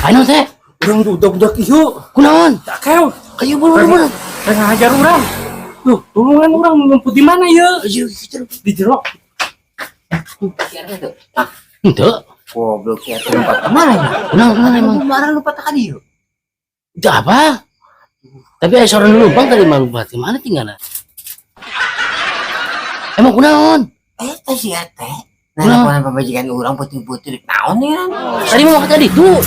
Ayo teh. Urang budak-budak ieu. Kunaon? Tak kau. Ayo buru buru. Rek ngajar urang. Tuh, tulungan urang ngumpul di mana ya? Ayo gitu. Di jero. Henteu. Goblok ya, lompat kemana ya? Kunaon kunaon emang? Kemarin lompat tadi yuk. Itu apa? Tapi aya seorang numpang tadi mah lompat ke mana tinggalna? Emang kunaon? Eh, teh si teh. Nah, laporan pamajikan urang putih-putih naon ya? Tadi mah tadi tuh.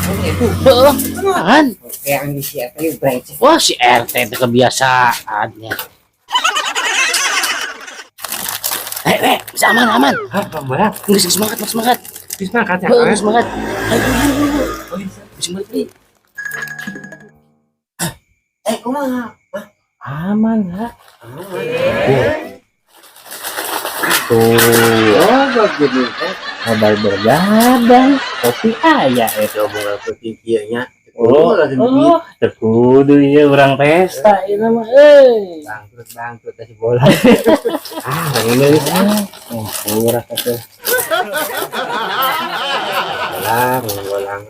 Heeh. Kan? Yang di si teh brengsek. Wah, si RT itu kebiasaannya. Eh, eh, bisa aman, aman. Hah, mana? Nggak semangat, mas semangat. Bisa makan ya? Heeh, semangat. Ayo, ayo, ayo, ayo. Bisa balik deui. Eh, kumaha? Aman, ha? Tuh, Oh, begini teh. modal bergadang, kopi aya eta. Coba putih kieu nya. Oh, oh, teu kudu ieu urang pesta ieu mah euy. Bangkrut bangkrut teh si bola. Ah, ini nih. Oh, murah atuh. Bolang, bolang.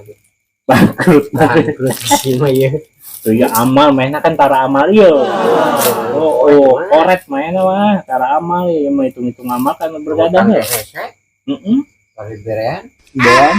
Bangkrut. Bangkrut sih mah ya. Tuh ya amal mainnya kan tara amal ieu. Oh, oh, koret mainnya mah tara amal ieu mah hitung-hitung amal kan bergadang ya. Heeh. Kali berean. Bean.